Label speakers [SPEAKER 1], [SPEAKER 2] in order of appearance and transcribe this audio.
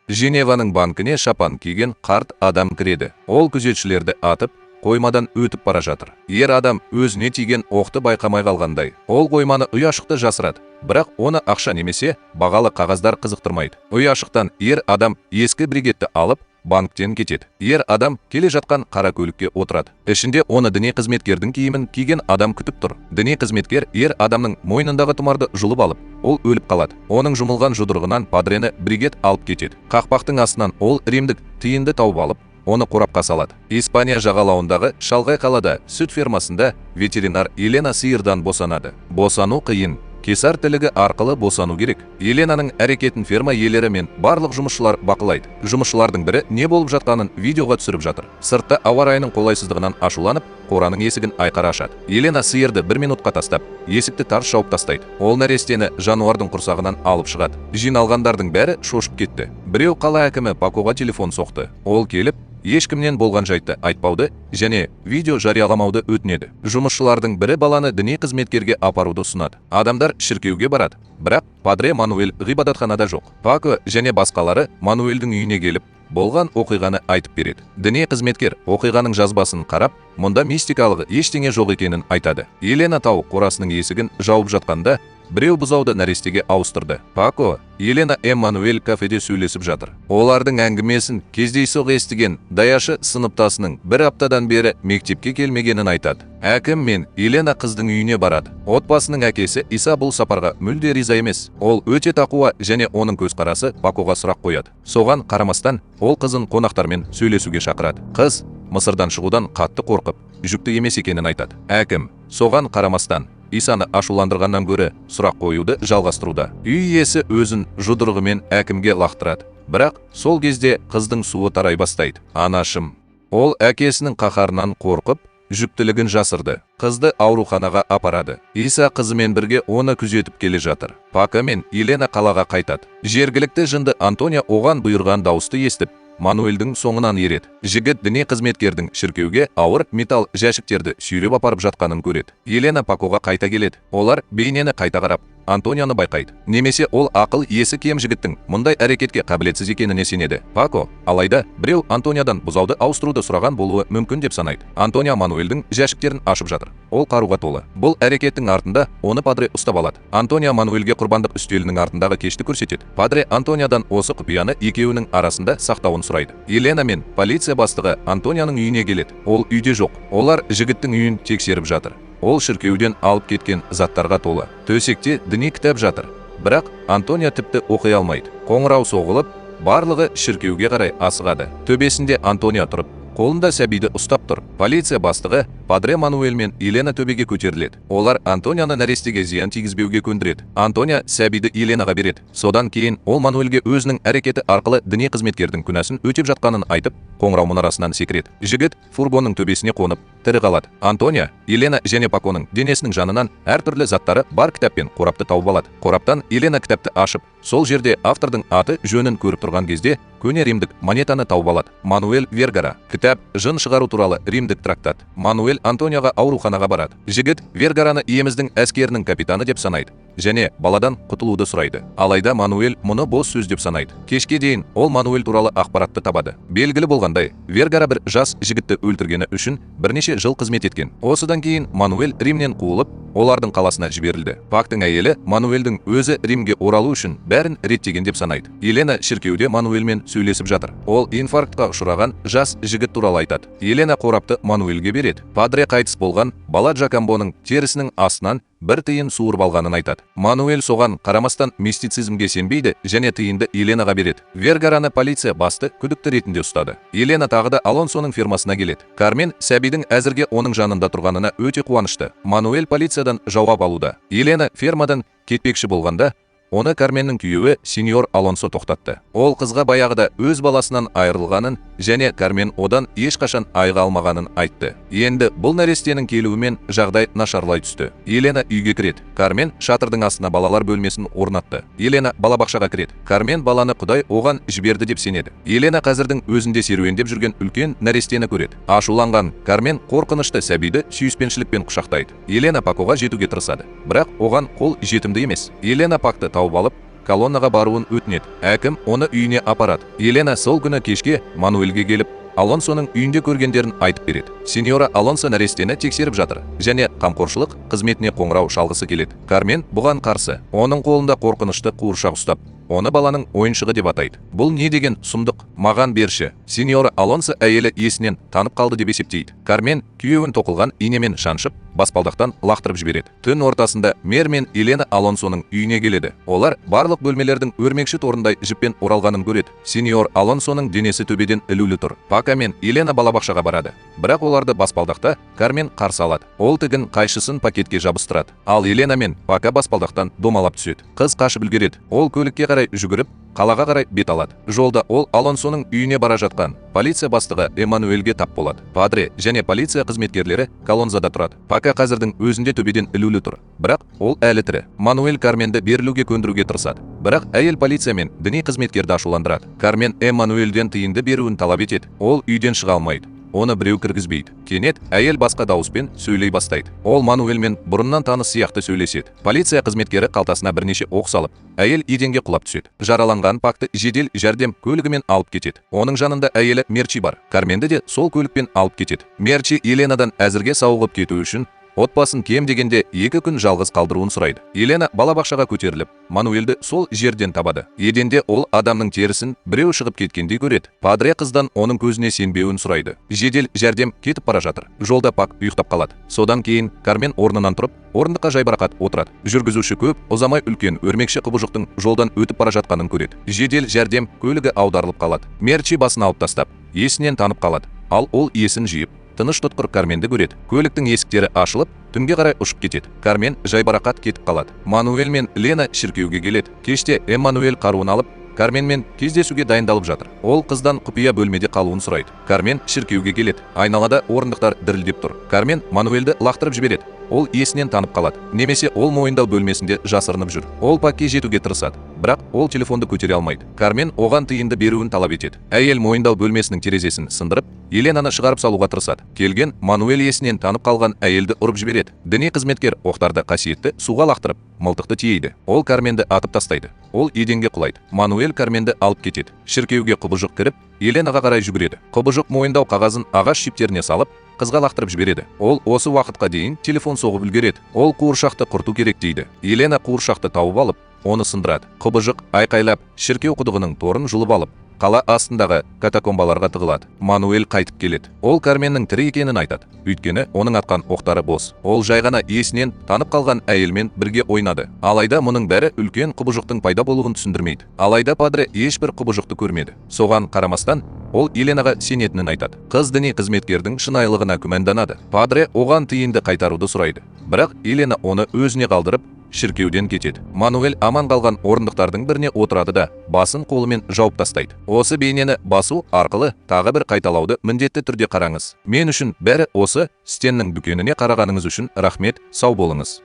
[SPEAKER 1] Женеваның банкіне шапан киген қарт адам кіреді. Ол күзетшілерді атып, қоймадан өтіп бара жатыр. Ер адам өзіне тиген оқты байқамай қалғандай. Ол қойманы ұяшықты жасырады, бірақ оны ақша немесе бағалы қағаздар қызықтырмайды. Ұяшықтан ер адам ескі бригетті алып, банктен кетеді. Ер адам келе жатқан қара көлікке отырады. Ішінде оны діни қызметкердің киімін киген адам күтіп тұр. Діни қызметкер ер адамның мойнындағы тұмарды жұлып алып, ол өліп қалады. Оның жұмылған жұдырығынан падрені бригет алып кетеді. Қақпақтың астынан ол римдік тиынды тауып алып, оны қорапқа салады. Испания жағалауындағы шалғай қалада сүт фермасында ветеринар Елена сиырдан босанады. Босану қиын. Кесар тілігі арқылы босану керек. Еленаның әрекетін ферма иелері мен барлық жұмысшылар бақылайды. Жұмысшылардың бірі не болып жатқанын видеоға түсіріп жатыр. Сыртта ауа райының қолайсыздығынан ашуланып, қораның есігін айқара ашады. Елена сиырды бір минутқа тастап, есікті тарс жауып тастайды. Ол нәрестені жануардың құрсағынан алып шығады. Жиналғандардың бәрі шошып кетті. Біреу қала әкімі Пакоға телефон соқты. Ол келіп, ешкімнен болған жайтты айтпауды және видео жарияламауды өтінеді. Жұмысшылардың бірі баланы діни қызметкерге апаруды ұсынады. Адамдар шіркеуге барады, бірақ падре Мануэль ғибадатханада жоқ. Пако және басқалары Мануэльдің үйіне келіп, болған оқиғаны айтып береді. Діни қызметкер оқиғаның жазбасын қарап, мұнда мистикалық ештеңе жоқ екенін айтады. Елена тауық қорасының есігін жауып жатқанда, біреу бұзауды нәрестеге ауыстырды. Пако, Елена Эммануэль кафеде сөйлесіп жатыр. Олардың әңгімесін кездейсоқ естіген даяшы сыныптасының бір аптадан бері мектепке келмегенін айтады. Әкім мен Елена қыздың үйіне барады. Отбасының әкесі Иса бұл сапарға мүлде риза емес. Ол өте тақуа және оның көзқарасы Пакоға сұрақ қояды. Соған қарамастан, ол қызын қонақтармен сөйлесуге шақырады. Қыз Мысырдан шығудан қатты қорқып, жүкті емес екенін айтады. Әкім соған қарамастан Исаны ашуландырғаннан гөрі сұрақ қоюды жалғастыруда. Үй иесі өзін жұдырығымен әкімге лақтырады. Бірақ сол кезде қыздың суы тарай бастайды. Анашым. Ол әкесінің қаһарынан қорқып, жүктілігін жасырды. Қызды ауруханаға апарады. Иса қызымен бірге оны күзетіп келе жатыр. Пако мен Елена қалаға қайтады. Жергілікті жынды Антония оған бұйырған дауысты естіп, Мануэльдің соңынан ереді. Жігіт діни қызметкердің шіркеуге ауыр металл жәшіктерді сүйреп апарып жатқанын көреді. Елена Пакоға қайта келеді. Олар бейнені қайта қарап, Антонияны байқайды. Немесе ол ақыл есі кем жігіттің мұндай әрекетке қабілетсіз екеніне сенеді. Пако, алайда, біреу Антониядан бұзауды ауыстыруды сұраған болуы мүмкін деп санайды. Антония Мануэльдің жәшіктерін ашып жатыр. Ол қаруға толы. Бұл әрекеттің артында оны падре ұстап алады. Антония Мануэльге құрбандық үстелінің артындағы кешті көрсетеді. Падре Антониядан осы құпияны екеуінің арасында сақтауын сұрайды. Елена мен полиция бастығы Антонияның үйіне келеді. Ол үйде жоқ. Олар жігіттің үйін тексеріп жатыр. Ол шіркеуден алып кеткен заттарға толы. Төсекте діни кітап жатыр. Бірақ Антония тіпті оқи алмайды. Қоңырау соғылып, барлығы шіркеуге қарай асығады. Төбесінде Антония тұрып, қолында сәбиді ұстап тұр. Полиция бастығы Падре Мануэль мен Елена төбеге көтеріледі. Олар Антонияны нәрестеге зиян тигізбеуге көндіреді. Антония сәбиді Еленаға береді. Содан кейін ол Мануэльге өзінің әрекеті арқылы діни қызметкердің күнәсін өтеп жатқанын айтып, қоңырау мұнарасынан секіреді. Жігіт фургонның төбесіне қонып, тірі қалады. Антония, Елена және Паконың денесінің жанынан әртүрлі заттары бар кітап пен қорапты тауып алады. Қораптан Елена кітапты ашып, сол жерде автордың аты жөнін көріп тұрған кезде көне римдік монетаны тауып алады. Мануэль Вергара. Кітап жын шығару туралы римдік трактат. Мануэль Антонияға ауруханаға барады. Жігіт Вергараны иеміздің әскерінің капитаны деп санайды және баладан құтылуды сұрайды. Алайда Мануэль мұны бос сөз деп санайды. Кешке дейін ол Мануэль туралы ақпаратты табады. Белгілі болғандай, Вергара бір жас жігітті өлтіргені үшін бірнеше жыл қызмет еткен. Осыдан кейін Мануэль Римнен қуылып, олардың қаласына жіберілді. Пактың әйелі Мануэльдің өзі Римге оралу үшін бәрін реттеген деп санайды. Елена шіркеуде Мануэльмен сөйлесіп жатыр. Ол инфарктқа ұшыраған жас жігіт туралы айтады. Елена қорапты Мануэльге береді. Падре қайтыс болған бала Джакамбоның терісінің астынан бір тиын суырып алғанын айтады. Мануэль соған қарамастан мистицизмге сенбейді және тиынды Еленаға береді. Вергараны полиция басты күдікті ретінде ұстады. Елена тағы да Алонсоның фермасына келеді. Кармен сәбидің әзірге оның жанында тұрғанына өте қуанышты. Мануэль полициядан жауап алуда. Елена фермадан кетпекші болғанда, оны Карменнің күйеуі сеньор Алонсо тоқтатты. Ол қызға баяғыда өз баласынан айырылғанын және Кармен одан ешқашан айыға алмағанын айтты. Енді бұл нәрестенің келуімен жағдай нашарлай түсті. Елена үйге кіреді. Кармен шатырдың астына балалар бөлмесін орнатты. Елена балабақшаға кіреді. Кармен баланы Құдай оған жіберді деп сенеді. Елена қазірдің өзінде серуендеп жүрген үлкен нәрестені көреді. Ашуланған Кармен қорқынышты сәбиді сүйіспеншілікпен құшақтайды. Елена Пакоға жетуге тырысады, бірақ оған қол жетімді емес. Елена Пакты тауып алып, Колоннаға баруын өтінеді. Әкім оны үйіне апарады. Елена сол күні кешке Мануэльге келіп, Алонсоның үйінде көргендерін айтып береді. Сеньора Алонсо нәрестені тексеріп жатыр және қамқоршылық қызметіне қоңырау шалғысы келеді. Кармен бұған қарсы. Оның қолында қорқынышты қуыршақ ұстап, оны баланың ойыншығы деп атайды. Бұл не деген сұмдық? Маған берші. Сеньора Алонсо әйелі есінен танып қалды деп есептейді. Кармен күйеуін тоқылған инемен шаншып, баспалдақтан лақтырып жібереді. Түн ортасында Мер мен Елена Алонсоның үйіне келеді. Олар барлық бөлмелердің өрмекші торындай жіппен оралғанын көреді. Сеньор Алонсоның денесі төбеден ілулі тұр. Пака мен Елена балабақшаға барады. Бірақ оларды баспалдақта Кармен қарсы алады. Ол тігін қайшысын пакетке жабыстырады. Ал Елена мен Пака баспалдақтан домалап түседі. Қыз қашып үлгереді. Ол көлікке қарай жүгіріп, қалаға қарай бет алады. Жолда ол Алонсоның үйіне бара жатқан полиция бастығы Эммануэльге тап болады. Падре және полиция қызметкерлері колонзада тұрады. Пака қазірдің өзінде төбеден ілулі тұр. Бірақ ол әлі тірі. Мануэль Карменді берілуге көндіруге тырысады. Бірақ әйел полиция мен діни қызметкерді ашуландырады. Кармен Эммануэльден тиынды беруін талап етеді. Ол үйден шыға алмайды. Оны біреу кіргізбейді. Кенет әйел басқа дауыспен сөйлей бастайды. Ол Мануэльмен бұрыннан таныс сияқты сөйлеседі. Полиция қызметкері қалтасына бірнеше оқ салып, әйел еденге құлап түседі. Жараланған Пакты жедел жәрдем көлігімен алып кетеді. Оның жанында әйелі Мерчи бар. Карменді де сол көлікпен алып кетеді. Мерчи Еленадан әзірге сауығып кету үшін отбасын кем дегенде 2 күн жалғыз қалдыруын сұрайды. Елена балабақшаға көтеріліп, Мануэльді сол жерден табады. Еденде ол адамның терісін біреу шығып кеткендей көреді. Падре қыздан оның көзіне сенбеуін сұрайды. Жедел жәрдем кетіп бара жатыр. Жолда Пак ұйықтап қалады. Содан кейін Кармен орнынан тұрып, орындыққа жайбарақат отырады. Жүргізуші көп ұзамай үлкен өрмекші құбыжықтың жолдан өтіп бара жатқанын көреді. Жедел жәрдем көлігі аударылып қалады. Мерчи басын алып тастап, есінен танып қалады. Ал ол есін жиып, тыныш тұтқыр Карменді көреді. Көліктің есіктері ашылып, түнге қарай ұшып кетеді. Кармен жайбарақат кетіп қалады. Мануэль мен Лена шіркеуге келеді. Кеште Эммануэль қаруын алып, Карменмен кездесуге дайындалып жатыр. Ол қыздан құпия бөлмеде қалуын сұрайды. Кармен шіркеуге келеді. Айналада орындықтар дірілдеп тұр. Кармен Мануэльді лақтырып жібереді. Ол есінен танып қалады. Немесе ол мойындау бөлмесінде жасырынып жүр. Ол Пакке жетуге тырысады. Бірақ ол телефонды көтере алмайды. Кармен оған тиынды беруін талап етеді. Әйел мойындау бөлмесінің терезесін сындырып, Еленаны шығарып салуға тырысады. Келген Мануэль есінен танып қалған әйелді ұрып жібереді. Діни қызметкер оқтарды қасиетті суға лақтырып, мылтықты тиейді. Ол Карменді атып тастайды. Ол еденге құлайды. Мануэль Карменді алып кетеді. Шіркеуге құбыжық кіріп, Еленаға қарай жүгіреді. Құбыжық мойындау қағазын ағаш шиптеріне салып, қызға лақтырып жібереді. Ол осы уақытқа дейін телефон соғып үлгереді. Ол қуыршақты құрту керек дейді. Елена қуыршақты тауып алып, оны сындырады. Құбыжық айқайлап, шіркеу құдығының торын жұлып алып, қала астындағы катакомбаларға тығылады. Мануэль қайтып келеді. Ол Карменнің тірі екенін айтады. Өйткені оның атқан оқтары бос. Ол жай ғана есінен танып қалған әйелмен бірге ойнады. Алайда мұның бәрі үлкен құбыжықтың пайда болуын түсіндірмейді. Алайда падре ешбір құбыжықты көрмеді. Соған қарамастан, ол Еленаға сенетінін айтады. Қыз діни қызметкердің шынайылығына күмәнданады. Падре оған тиынды қайтаруды сұрайды. Бірақ Елена оны өзіне қалдырып, шіркеуден кетеді. Мануэль аман қалған орындықтардың біріне отырады да, басын қолымен жауып тастайды. Осы бейнені басу арқылы тағы бір қайталауды міндетті түрде қараңыз. Мен үшін бәрі осы. Стеннің дүкеніне қарағаныңыз үшін рахмет, сау болыңыз.